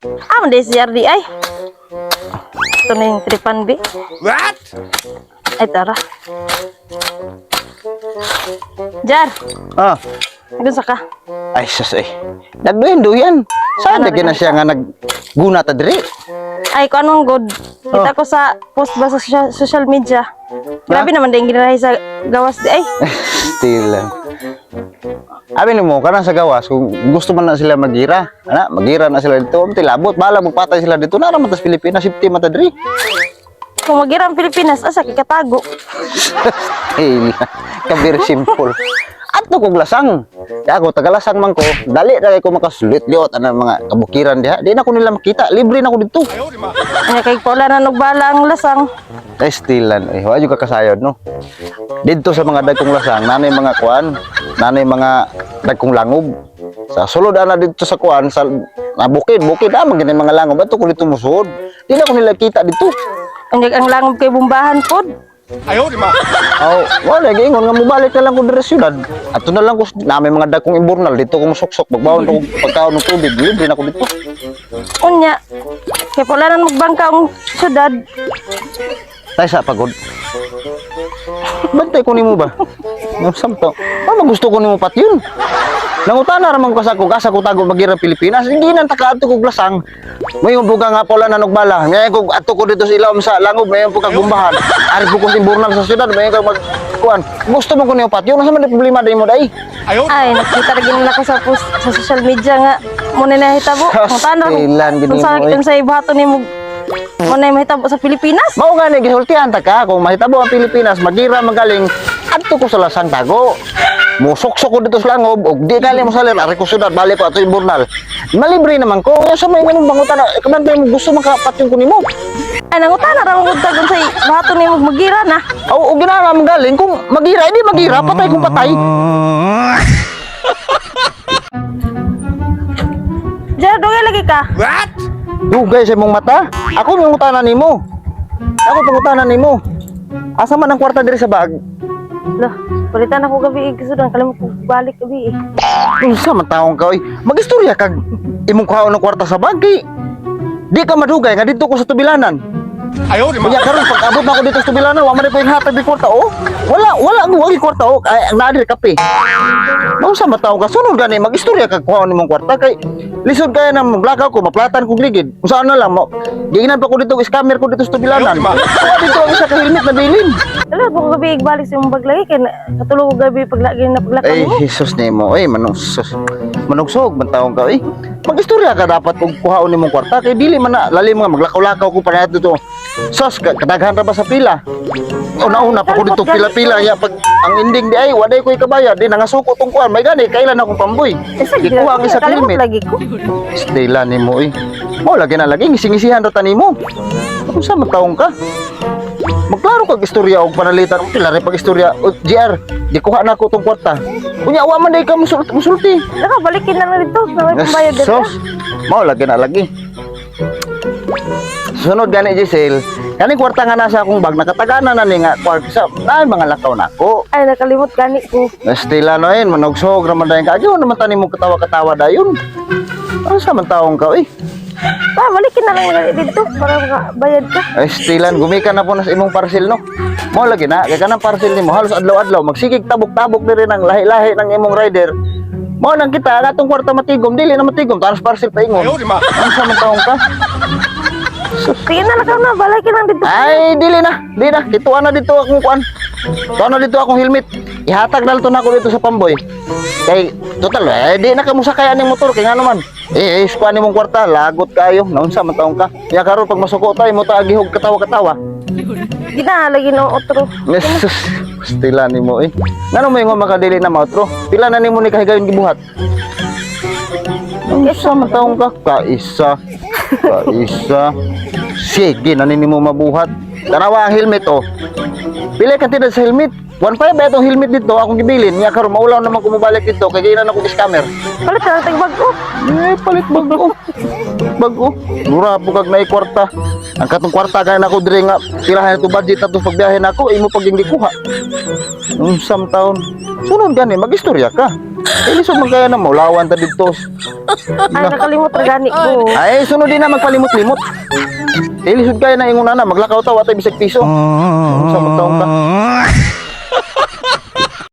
Ah, man si RD ay. Ito na yung tripan B. What? Ay, tara. Jar, Ah, nagunsa ka? Ay sus eh. Nagduyan-duyan. Saan Ano na gina siya nga nagguna ta diri? Ay, kung anong good. Kita ko sa post ba sa social media. Grabe naman din ginarahi sa gawas di ay. Still. Abi nimo kana sa gawas kung gusto man na sila magira, ana magira na sila dito, amti labot bala magpatay sila dito na raman tas Pilipinas safety man ta diri. Kung magira ang Pilipinas, asa kikatago. Still. Kabir simple. Adto kog lasang. Kaya ako tagalasang man ko, dali ra kay ko makasulit liot ana mga kabukiran diha. Di na ko nila makita, libre na ko dito. Ay, kay pula na nagbala ang lasang. Ay, still lan eh. Wa jud ka kasayod no. Didto sa mga dagkong lasang, nanay mga kuan, nanay mga dagkong langob. Sa sulod ana didto sa kuan sa na bukid, bukid ah man gani mga langob adto ko dito musuod. Di na ko nila kita dito. Ang langob kay bumbahan pod. Aw, wala giingon nga mobalik na lang ko diri sa syudad. Ato na lang ko na may mga dagkong imburnal dito ko musuksok magbawon ko pagkaon og tubig, libre na ko dito. Unya, kay pula na magbangka ang syudad. Tay sa pagod. Bantay ko nimo ba? Nung samto. Pa gusto ko nimo patyon. Nangutana ra man ko sa kog asa ko tago magira Pilipinas. Hindi nang taka adto kog lasang. May buga nga pula na nagbala. Ngayon kog adto ko dito sa ilawom sa langob, mayon po kag bumbahan. Ari po ko sa imburnal sa syudad, mayon kag mag kuan. Gusto mo ko nimo patyon, asa man di problema dai mo dai? Ay, nakita ra gid nako sa post sa social media nga mo na nahitabo. Kung tanaw Kailan gid kung sa nimo, eh. kung sa ibato nimo mo na mahitabo sa Pilipinas. Mao nga ni gisultihan ta ka kung mahitabo ang Pilipinas, magira magaling adto ko sa lasang tago. Musuksok ko dito sa langob og di kali mo salir ari ko syudad balik ko ato imburnal. Malibre naman ko. Kaya sa may ganung bangutan kabantay mo gusto makapatyon ko nimo. Ay, nangutana ra mo kung sa ibato nimo magira na. Aw og ginara mo galing kung magira hindi magira patay kung patay. Jar, dugay lagi ka. What? Dugay sa imong mata. Ako may ngutana nimo. Ako pangutana nimo. Asa man ang kwarta diri sa bag? Lah, palitan ako gabi eh, kasudan kalimot ko balik gabi eh. Unsa man taong ka oy? Magistorya kag imong kuhaon ng kwarta sa bag kay di ka madugay nga didto ko sa tubilanan. Unya karon pag abot na ako dito sa tubilanan, wa man ko yung hatag di kwarta oh. Wala wala ang wagi kwarta oh. Ay, ang naa diri kape. Mao sa man taong ka sunod gani magistorya kag kuhaon nimong kwarta kay lisod kaya na maglakaw ko maplatan kog ligid. Kung saan na lang mo. Giingnan pa ko dito scammer ko dito sa tubilanan. Wa dito ang isa ka helmet na bilin. Alam ko gabi balik sa imong bag lagi kay katulog ko gabi paglagi na paglakaw Ay, mo. Jesus nimo, ay manong sus. Manugsog man taong ka, eh. Magistorya ka dapat kung kuhaon nimong kwarta kay dili man na lalim nga maglakaw-lakaw ko para dito. Sus, kadaghan ra ba sa pila? Una-una pa ko dito pila-pila ya pag ang ending di ay waday ko'y kabayad di nangasuko tong kuan may gani kailan akong pamboy. Eh, sa Gikuha ang isa ka kalimot helmet. lagi ko. Stila nimo eh. Mo lagi na lagi ngising-ngisihan ra ta nimo. Unsa man taong ka? Magklaro kag istorya og panalitan og pila ra pag istorya o GR, gikuha na ko tong kwarta. Unya wa man day ka musulti. Musulti. Naka balikin na lang dito na may pambayad dito. Sos, mao lagi na lagi. Sunod gani Giselle, kaning kwarta nga nasa akong bag nakatagana na ni nga kwarta sa ay mga lakaw nako. Ay, nakalimot gani ko. Stila no eh, manugsog raman dayon ka. Agyo naman tani mo katawa-katawa dayon. Ano sa man taong ka eh? Ah, balikin na lang gani dito para makabayad ka. Ay, stilan, gumika na po na sa imong parcel, no? Mo lagi na, kay kanang parcel nimo halos adlaw-adlaw, magsigig tabok-tabok diri ng lahi-lahi ng imong rider. Mo nang kita, ang atong kwarta matigom, dili na matigom, taras parcel pa ingon. Ano sa man taong ka? Sige na lakaw na, balikin lang dito. Ay, dili na, dili na, kituan na dito akong kuan. Tuan na dito akong helmet. Ihatag na to na ako dito sa pamboy. Kay, total, eh, di na ka musakay aning motor, kay nga naman. Eh, eh, kuan nimong kwarta, lagot kayo, naunsa man taong ka. Ya karon pag masuko tayo, mo ta agihog katawa-katawa. Di na lagi no otro. Jesus, stila nimo eh. Ngano mo ingon makadili na maotro? Pila na nimo ni kahigayon gibuhat? Unsa man taong ka? Kaisa. Kaisa. Sige, na nimo mabuhat. Tanawa ang helmet oh. Pila kantidad sa helmet? 1.5 ba itong helmet dito akong gibilin. Nya karon maulaw naman ko mobalik dito kay giinan ako scammer. Palit na lang tag bag-o. Eh, palit bago. Bago. Mura po kag naay kwarta. Ang katong kwarta kay nako diri nga tirahan ito budget ato pagbiyahe nako imo pag gikuha. Unsam taon. Sunod gani magistorya ka. Eh, lisod man kaya na maulawan ta didto. Ay, nakalimot ra gani ko. Ay, sunod din na magpalimot-limot. Eh, lisod kaya na ingon na maglakaw ta wa tay bisag piso. Unsam taon ka.